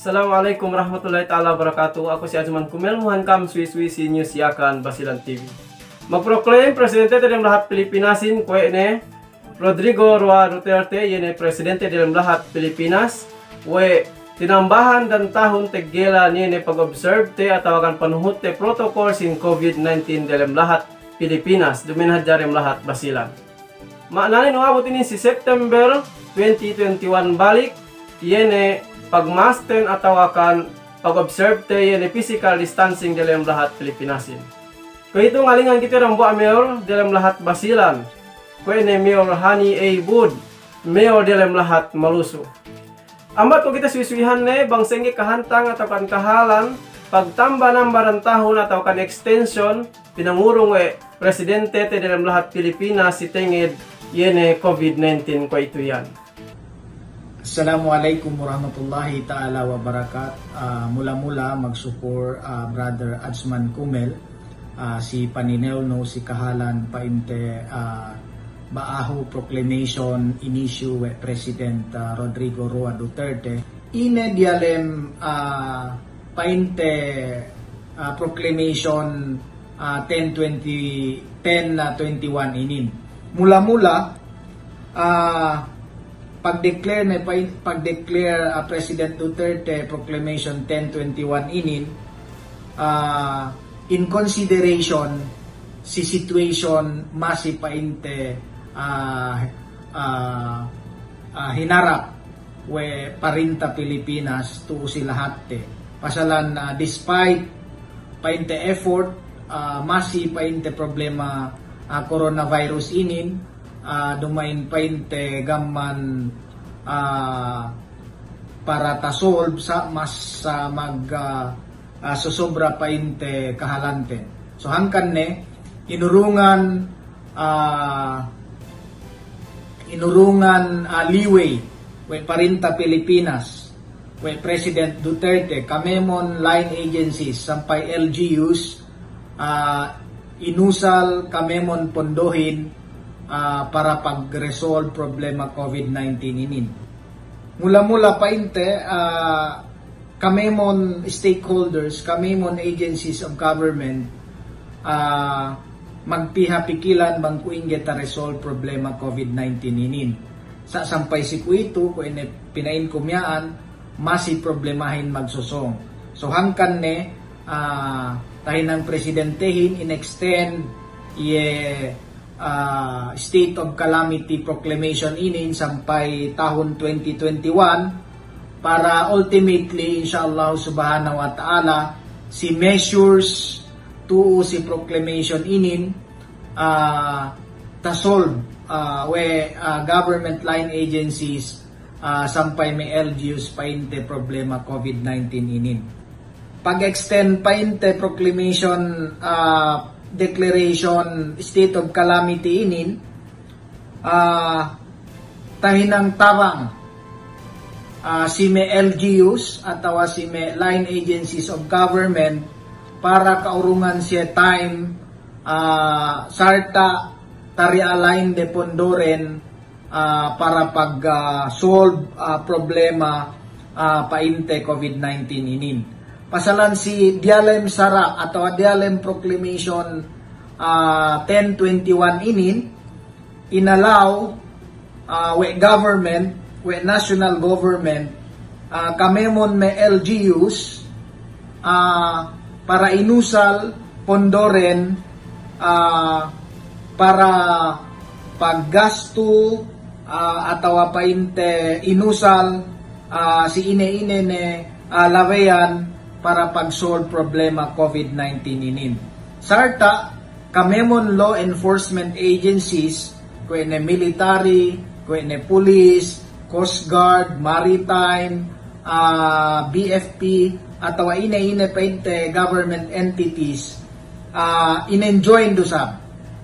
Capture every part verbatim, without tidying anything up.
Assalamu alaikum warahmatullahi ta'ala wabarakatuh. Aku si Azman Kumel, muhan kam suwi-suwi si news Yakan Basilan T V. Magproclaim presidente te dem lahat Pilipinasin kuwe' ne Rodrigo Roa Duterte, iye ne presidente dem lahat Pilipinas, we' tinambahan dan tahun teggelan iye ne pag-observe te atawa kan panuhut te protocol sin covid nineteen dem lahat Pilipinas, duma'in hadja dem lahat Basilan. Ma'nanen umabut inin si September twenty twenty-one balik, iye ne pagmask ten atawa kan pag-observe te iye ne physical distancing dem lahat Pilipinasin. Kuwe'itu ngalingan kite dambuwa' mayor dem lahat Basilan, kuwe' ne Mayor Hani A. Bud, mayor dem lahat Maluso. Ambat ko' kite suwi-suwihan ne, bang sa'ingge kahantang atawa kan kahalan pagtamba-namba dan tahun atawa kan extension pinangurung we' presidente te dem lahat Pilipinas si tenged iye ne covid nineteen kuwe'itu iyan. Assalamu alaikum warahmatullahi ta'ala wabarakatuh. Ah, mula-mula magsukul, ah, Brother Azman Kumel, ah, si paninelnu si kahalan pa'inte, ah, ba'ahu proclamation in-issue we' President, ah, Rodrigo Roa Duterte. Ine diyalem, ah, pa'inte, ah, proclamation, ah, ten twenty, ten, ah, twenty-one inin. Mula-mula, ah, pag-declare ne, pa'in-, pag-declare, ah, President Duterte proclamation ten twenty-one inin, ah, in consideration si situation masi pa'inte, ah, ah, ah, hinarap we' parinta Pilipinas tu'u si lahatte. Pasalan, ah, despite pa'inte effort, ah, masi pa'inte problema, ah, coronavirus inin, ah, duma'in pa'inte gamman, ah, para ta-solve sa' mas, ah, mag, ah, ah, sosobra pa'inte kahalanten. So hangkan ne, inurungan, ah, inurungan, ah, leeway we' parinta Pilipinas, we' President Duterte, kamemon line agencies sampay L G Us, ah, inusal kamemon pondohin, ah, para pag-resolve problema covid nineteen inin. Mula-mula pa'inte, ah, kamemon stakeholders, kamemon agencies of government, ah, magpiha pikilan bang kuwe' ingge ta-resolve problema covid nineteen inin. Sa' sampay si kuwe'itu, kuwe' ne pina'inku miya'an, masi problemahin magsosong. So hangkan ne, ah, tahinang presidentehin in-extend iye ah, state of calamity proclamation inin sampay tahun twenty twenty-one, para ultimately, insha Allah subhanahu wa ta'ala, si measures tu'u si proclamation inin, ah, ta-solve, ah, we', ah, government line agencies, ah, sampay me' L G Us pa'inte problema covid nineteen inin. Pag-extend pa'inte proclamation, ah, declaration state of calamity inin, ah, tahinang tabang, ah, si me' L G Us atawa si me' line agencies of government para kaurungan siye time, ah, sarta' ta-realign de pondoren, ah, para pag, ah, solve, ah, problema, ah, pa'inte covid nineteen inin. Pasalan si diyalem sara' atawa diyalem proclamation, ah, ten twenty-one inin, inalaw, ah, we' government, we' national government, ah, kamemon me' L G Us, ah, para inusal pondoren, ah, para paggastu, ah, atawa pa'inte inusal, ah, si ine-ine ne, ah, labeyan para pag-solve problema covid nineteen inin. Sarta' kamemon law enforcement agencies, kuwe' ne military, kuwe' ne police, coast guard, maritime, ah, B F P, atawa ine-ine pa'inte government entities, ah, in-enjoin du sab,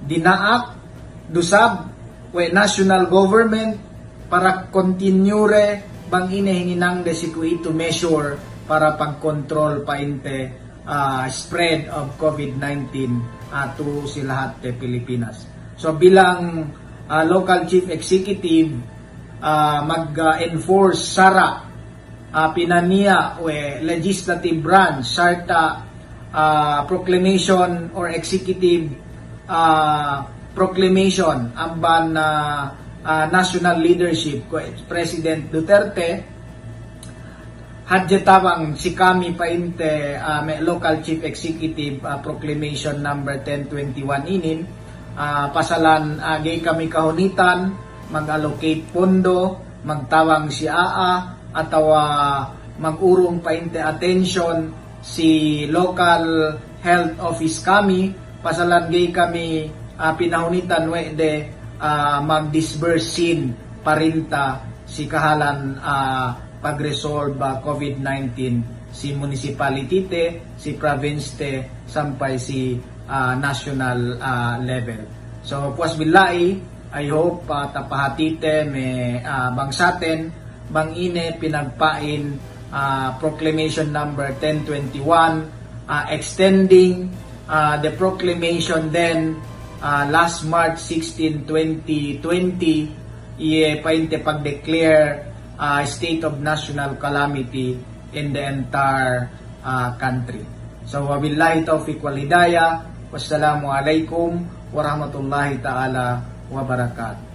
dina'ak du sab we' national government para continue de bang ine hininangde si kuwe'itu measure para pag-control pa'inte, ah, spread of covid nineteen, ah, tu'u si lahatte Pilipinas. So bilang, ah, local chief executive, ah, mag, ah, enforce sara', ah, pinaniya' we' legislative branch, sarta', ah, proclamation or executive, ah, proclamation amban, ah, ah, national leadership kuwe' President Duterte, hadje tabang si kami pa'inte, ah, me' local chief executive, ah, proclamation number ten twenty-one inin, ah, pasalan, ah, ga'i kami kahunitan mag-allocate pondo, magtabang si a'a, atawa mag-urung pa'inte attention si local health office kami, pasalan ga'i kami, ah, pinahunitan we' de, ah, mag-disburse sin parinta si kahalan, ah, pag-resolve, ah, COVID nineteen si municipality te, si province te, sampay si, ah, national, ah, level. So, puwas billahi, I hope, ah, tapahatite me', ah, bangsaten, bang ine pinagpa'in, ah, proclamation number ten twenty-one, ah, extending, ah, the proclamation then, ah, last March sixteen, twenty twenty, iye pa'inte pag-declare, ah, state of national calamity in the entire, ah, country. So, wabillahi tawfiq wal hidayah. Wassalamu alaikum warahmatullahi ta'ala wabarakatuh.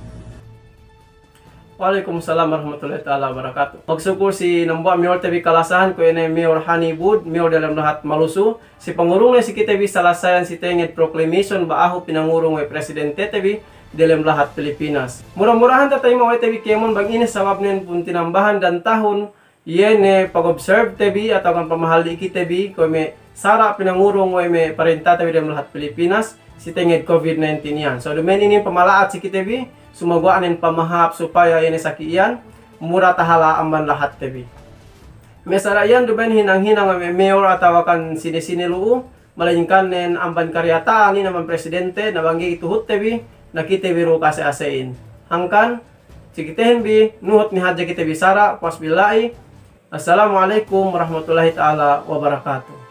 Wa'alaikum salam warahmatullahi ta'ala wabarakatuh. Magsukul si dambuwa' mayor te bi kalasahan, kuwe' ne Mayor Hani Bud, mayor delem lahat Maluso, si pangurungne si kite bi salasayan si tenged proclamation ba'ahu pinangurung we' presidente te bi delem lahat Pilipinas. Mura-murahan tatayma' we' te bi kēmon bang ine sababnen pun tinambahan dan tahun, iye ne pag-observe te bi atawa kan pamahalli' kite bi kuwe' me' sara' pinangurung we' me' parinta te bi delem lahat Pilipinas si tenged COVID nineteen iyan. So, duma'in inin pamala'at si kite bi, sumaguwa' nen pamahāp supaya iye ne saki' iyan mura tahala' amban lahat te bi. Me' sara' iyan duma'in hinang-hinang we' me' mayor atawa kan sine-sine lu'u, malayingkan nen amban kariyata'an inin amban presidente, na bang ga'i tuhut te bi, na kite bi du kase-ase'in. Hangkan, si kitehin bi, nuhut ne hadja kite bi sara', puwas billahi. Assalamu alaikum warahmatullahi ta'ala wabarakatuh.